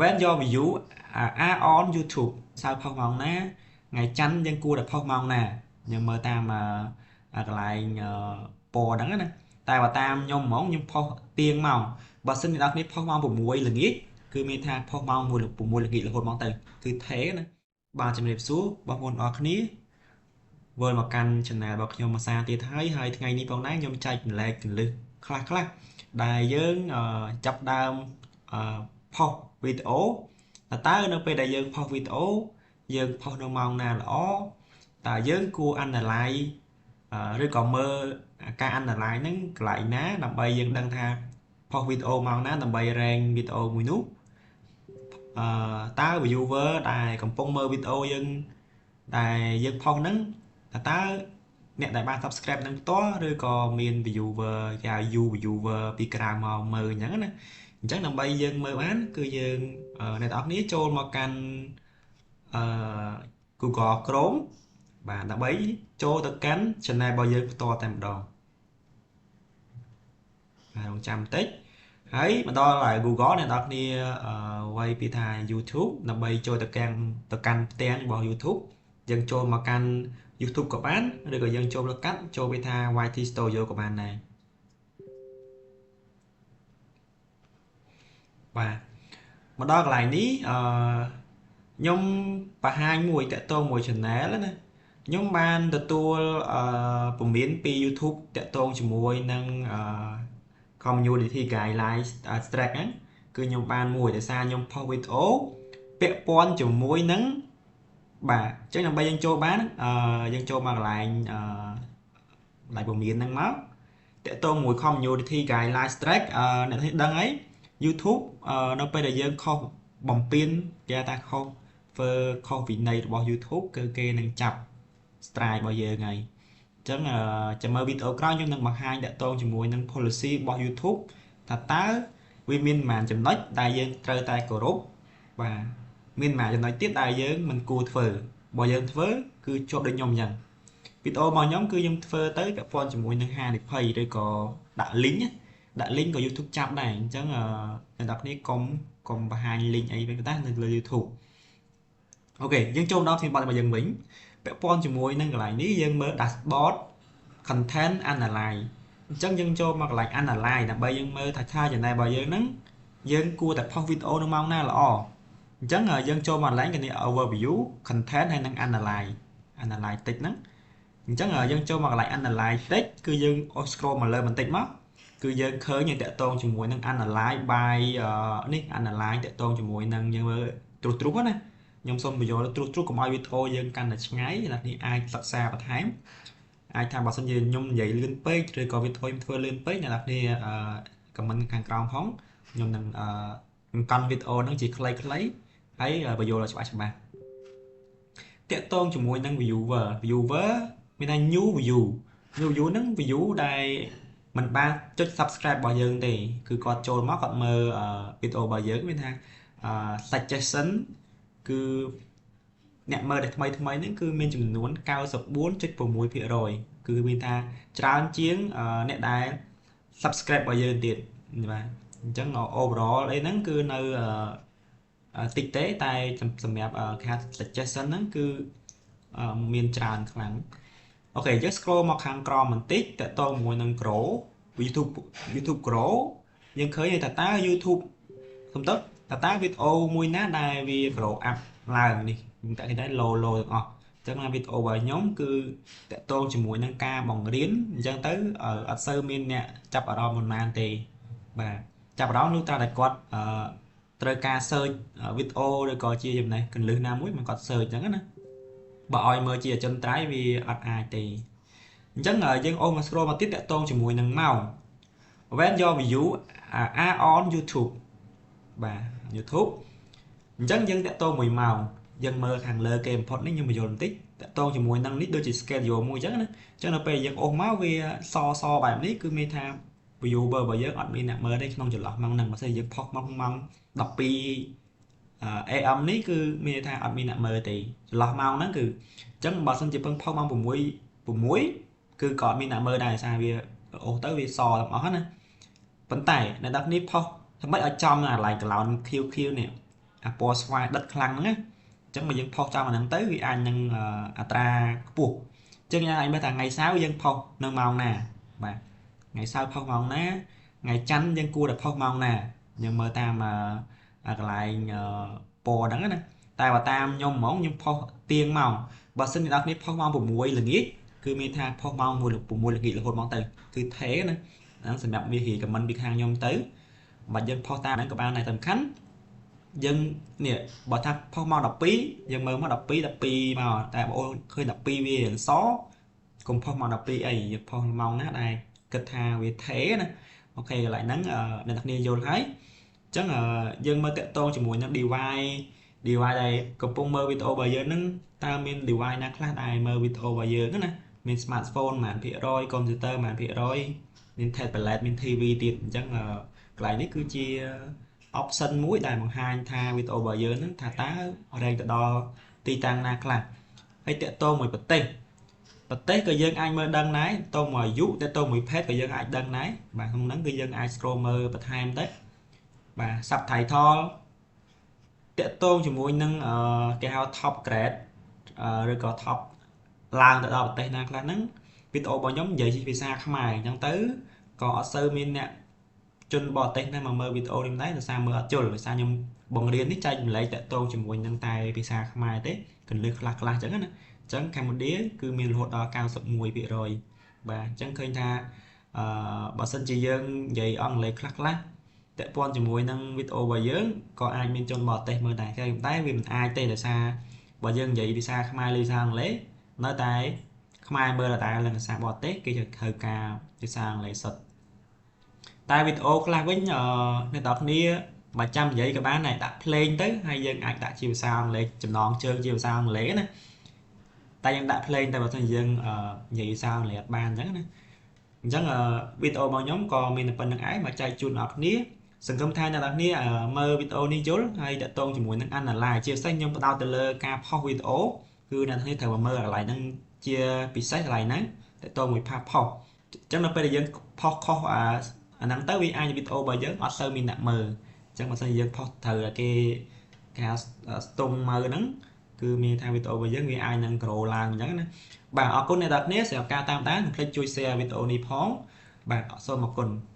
When your view are on YouTube សៅផុសម៉ោងណាថ្ងៃច័ន្ទយើងគួរតែផុសម៉ោងណាយើងមើលតាមកន្លែងពណ៌ហ្នឹងណាតែបើតាមខ្ញុំហ្មងខ្ញុំផុសទៀងម៉ោងបើសិនអ្នកនរគ្នាផុសម៉ោង6ល្ងាចគឺមានថាផុសម៉ោង6ល្ងាចរហូតមកទៅគឺថេណាបាទជំរាបសួរបងប្អូនអរគ្នាវិលមកកាន់ channel របស់ខ្ញុំមួយសារទៀតហើយហើយថ្ងៃនេះផងដែរខ្ញុំចែកម្លែកកលឹះខ្លះខ្លះដែលយើងចាប់ដើមផុសវីដេអូតើនៅពេលដែលយើងផុសវីដេអូយើងផុសនៅម៉ោងណាល្អតើយើងគួរ analyze ឬក៏មើលការ analyze ហ្នឹងកន្លែងណាដើម្បីយើងដឹងថាផុសវីដេអូម៉ោងណាដើម្បី rank វីដេអូមួយនោះតើ viewer ដែលកំពុងមើលវីដេអូយើងដែលយើងផុសហ្នឹងតើអ្នកដែលបាន subscribe នឹងផ្ទាល់ឬក៏មាន viewer គេហៅ you viewer ពីក្រៅមកមើលអញ្ចឹងណាអញ្ចឹងដើម្បីយើងមើលបានគឺយើងអ្នកទាំងអស់គ្នាចូលមកកាន់អឺ Google Chrome បាទដើម្បីចូលទៅកាន់ channel របស់យើងផ្ទាល់តែម្ដងបាទរងចាំបន្តិចហើយមកដល់ហើយ Google អ្នកនរគ្នាវាយពីថា YouTube ដើម្បីចូលទៅកាន់ផ្ទាំងរបស់ YouTube យើងចូលមកកាន់ YouTube ក៏បានឬក៏យើងចូលទៅកាត់ចូលไปថា YT Studio ក៏បានដែរបាទមកដល់កន្លែងនេះអឺខ្ញុំបង្ហាញមួយតាក់ទងមួយ channel ណាខ្ញុំបានទទួលពមៀនពី YouTube តាក់ទងជាមួយនឹងcommunity guidelines strike ហ្នឹងគឺខ្ញុំបានមួយដោយសារខ្ញុំផុសវីដេអូពាក់ព័ន្ធជាមួយនឹងបាទអញ្ចឹងដើម្បីយើងចូលបានយើងចូលមកកន្លែងកន្លែងពមៀនហ្នឹងមកតាក់ទងមួយ community guidelines strike អ្នកនេះដឹងហើយ YouTube នៅពេលដែលយើងខុសបំពេញគេថាខុសធ្វើខុសវិន័យរបស់ YouTube គឺគេនឹងចាប់ strike របស់យើងហើយអញ្ចឹងចាំមើលវីដេអូក្រោយខ្ញុំនឹងបង្ហាញតាក់ទងជាមួយនឹង policy របស់ YouTube ថាតើវាមានប៉ុន្មានចំណុចដែលយើងត្រូវតែគោរពបាទមានប៉ុន្មានចំណុចទៀតដែលយើងមិនគួរធ្វើបើយើងធ្វើគឺជាប់ដូចខ្ញុំអញ្ចឹងវីដេអូរបស់ខ្ញុំគឺខ្ញុំធ្វើទៅពាក់ព័ន្ធជាមួយនឹងហានិភ័យឬក៏ដាក់ link ដាក់ link ក៏ YouTube ចាប់ដែរអញ្ចឹងអ្នកនរគ្នាកុំបង្ហាញ link អីវិញតែនៅលើ YouTube អូខេយើងចូលដល់ធានបទរបស់យើងវិញពាក់ព័ន្ធជាមួយនឹងកន្លែងនេះយើងមើល dashboard content analyze អញ្ចឹងយើងចូលមកកន្លែង analyze ដើម្បីយើងមើលថា channel របស់យើងហ្នឹងយើងគួរតែផុសវីដេអូនៅម៉ោងណាល្អអញ្ចឹងយើងចូលមកកន្លែងគេនេះ overview content ហើយនិង analyze analyze តិចហ្នឹងអញ្ចឹងយើងចូលមកកន្លែង analyze តិចគឺយើង scroll មកលើបន្តិចមកគឺយើងឃើញតាក់ទងជាមួយនឹង analyze by នេះ analyze តាក់ទងជាមួយនឹងយើងមើលត្រុសៗណាខ្ញុំសូមបញ្យល់ត្រុសៗកុំឲ្យវីដេអូយើងកាន់តែឆ្ងាយអ្នកនេះអាចសិក្សាបន្ថែមអាចថាបើសិនជាខ្ញុំនិយាយលឿនពេកឬក៏វីដេអូខ្ញុំធ្វើលឿនពេកអ្នកនរគ្នា comment ខាងក្រោមផងខ្ញុំនឹងកង់វីដេអូហ្នឹងជាខ្លីៗហើយបញ្យល់ឲ្យច្បាស់ច្បាស់តាក់ទងជាមួយនឹង viewer viewer មានថា new view new view ហ្នឹង view ដែលមិនបានចុច subscribe របស់យើងទេគឺគាត់ចូលមកគាត់មើលវីដេអូរបស់យើងមានថា suggestion គឺអ្នកមើលដែលថ្មីថ្មីហ្នឹងគឺមានចំនួន 94.6% គឺមានថាច្រើនជាងអ្នកដែល subscribe របស់យើងទៀតបាទអញ្ចឹង overall អីហ្នឹងគឺនៅតិចទេតែសម្រាប់គេហៅ suggestion ហ្នឹងគឺមានច្រើនខ្លាំងអូខេយើង scroll មកខាងក្រោមបន្តិចតទៅមួយនឹង grow YouTube grow យើងឃើញថាតើ YouTube សំទោសតើវីដេអូមួយណាដែលវា grow up ឡើងនេះខ្ញុំតាក់គេដែរ low low ទាំងអស់អញ្ចឹងវីដេអូរបស់ខ្ញុំគឺតាក់ទងជាមួយនឹងការបង្រៀនអញ្ចឹងទៅអត់សូវមានអ្នកចាប់អារម្មណ៍ប៉ុន្មានទេបាទចាប់អារម្មណ៍នោះតើតែគាត់ត្រូវការ search វីដេអូឬក៏ជាចំណេះកលឹះណាមួយមិនគាត់ search អញ្ចឹងណាបើឲ្យមើលជាអចិន្ត្រៃយ៍វាអត់អាចទេអញ្ចឹងយើងអូសមក scroll មកទៀតតាក់ទងជាមួយនឹងម៉ោង when your view are on YouTube បាទ YouTube អញ្ចឹងយើងតាក់ទងមួយម៉ោងយើងមើលខាងលើគេបំផុតនេះខ្ញុំបញ្យល់បន្តិចតាក់ទងជាមួយនឹងនេះដូចជា schedule មួយអញ្ចឹងណាអញ្ចឹងនៅពេលយើងអូសមកវាសសបែបនេះគឺមានថា viewer របស់យើងអត់មានអ្នកមើលទេក្នុងចន្លោះម៉ោងហ្នឹងបើសិនយើងផុសមកម៉ោង12 AM នេះគឺមានថាអត់មានអ្នកមើលទេចន្លោះម៉ោងហ្នឹងគឺអញ្ចឹងបើសិនជាពឹងផុសម៉ោង6 6គឺក៏អត់មានអ្នកមើលដែរសារវាអូសទៅវាសទាំងអស់ណាប៉ុន្តែអ្នកនរគ្នាផុសធ្វើម៉េចឲ្យចំកន្លែងកឡោន QQ នេះ អាពណ៌ស្វាយដិតខ្លាំងហ្នឹងណាអញ្ចឹងបើយើងផុសចំអាហ្នឹងទៅវាអាចនឹងអត្រាខ្ពស់អញ្ចឹងយើងអាចមើលថាថ្ងៃសៅរ៍យើងផុសនៅម៉ោងណាបាទថ្ងៃសៅរ៍ផុសម៉ោងណាថ្ងៃច័ន្ទយើងគួរតែផុសម៉ោងណាយើងមើលតាមកន្លែងពណ៌ហ្នឹងណាតែបើតាមខ្ញុំហ្មងខ្ញុំផុសទៀងម៉ោងបើសិនអ្នកនរគ្នាផុសម៉ោង6ល្ងាចគឺមានថាផុសម៉ោង6ល្ងាចរហូតមកទៅគឺថេណាហ្នឹងសម្រាប់វារីខមមិនពីខាងខ្ញុំទៅបើយើងផុសតាមហ្នឹងក៏បានដែរតែសំខាន់យើងនេះបើថាផុសម៉ោង12យើងមើលមក12 12មកតែបងអូនឃើញ12វាសកុំផុសម៉ោង12អីយើងផុសម៉ោងណាដែលគិតថាវាថេណាអូខេកន្លែងហ្នឹងអ្នកទាំងគ្នាយល់ហើយអញ្ចឹងយើងមើលតាក់ទងជាមួយនឹង device ដែលកំពុងមើលវីដេអូរបស់យើងហ្នឹងតើមាន device ណាខ្លះដែលមើលវីដេអូរបស់យើងណាមាន smartphone ប៉ុន្មានភាគរយ computer ប៉ុន្មានភាគរយមាន tablet មាន TV ទៀតអញ្ចឹងកន្លែងនេះគឺជា option មួយដែលបង្ហាញថាវីដេអូរបស់យើងហ្នឹងថាតើរែងទៅដល់ទីតាំងណាខ្លះហើយតាក់ទងមួយប្រទេសក៏យើងអាចមើលដឹងដែរតមួយអាយុតមួយភេទក៏យើងអាចដឹងដែរបាទក្នុងហ្នឹងគឺយើងអាច scroll មើលបន្ថែមទៅបាទ subtitle តាក់ទងជាមួយនឹងគេហៅ top grade ឬក៏ top ឡើងទៅដល់ប្រទេសណាខ្លះហ្នឹងវីដេអូរបស់ខ្ញុំនិយាយជាភាសាខ្មែរអញ្ចឹងទៅក៏អត់សូវមានអ្នកជនបរទេសណាមកមើលវីដេអូនេះដែរដោយសារមើលអត់យល់ដោយសារខ្ញុំបង្រៀននេះចែកម្លែកតាក់ទងជាមួយនឹងតែភាសាខ្មែរទេកន្លឹះខ្លះខ្លះអញ្ចឹងណាអញ្ចឹងកម្ពុជាគឺមានរហូតដល់91%បាទអញ្ចឹងឃើញថាបើសិនជាយើងនិយាយអង់គ្លេសខ្លះខ្លះពាក់ព័ន្ធជាមួយនឹងវីដេអូរបស់យើងក៏អាចមានជនបរទេសមើលដែរតែវាមិនអាចទេដោយសារបើយើងនិយាយភាសាខ្មែរឬភាសាអង់គ្លេសនៅតែខ្មែរមើលដដែលនឹងភាសាបរទេសគេត្រូវការភាសាអង់គ្លេសសុទ្ធតែវីដេអូខ្លះវិញអ្នកនរគ្នាបើចាំនិយាយក៏បានដែរដាក់ភ្លេងទៅហើយយើងអាចដាក់ជាភាសាអង់គ្លេសចំណងជើងជាភាសាអង់គ្លេសណាតែយើងដាក់ភ្លេងតែបើមិនយើងនិយាយភាសាអង់គ្លេសអត់បានអញ្ចឹងណាអញ្ចឹងវីដេអូរបស់ខ្ញុំក៏មានតែប៉ុណ្្នឹងឯងមកចែកជូនអ្នកគ្នាសង្ឃឹមថាអ្នកនរគ្នាមើលវីដេអូនេះយល់ហើយតាក់ទងជាមួយនឹង analyze ជាពិសេសខ្ញុំផ្ដោតទៅលើការផុសវីដេអូគឺអ្នកនរគ្នាត្រូវមកមើលកន្លែងហ្នឹងជាពិសេសកន្លែងហ្នឹងតាក់ទងមួយផាផុសអញ្ចឹងនៅពេលដែលយើងផុសខុសអាហ្នឹងទៅវាអាចវីដេអូរបស់យើងអត់សូវមានអ្នកមើលអញ្ចឹងបើសិនជាយើងផុសត្រូវតែគេគេស្ទង់មើលហ្នឹងគឺមានថាវីដេអូរបស់យើងវាអាចនឹង grow ឡើងអញ្ចឹងណាបាទអរគុណអ្នកនរគ្នាសម្រាប់ការតាមដានកុំភ្លេចជួយ share វីដេអូនេះផងបាទសូមអរគុណ។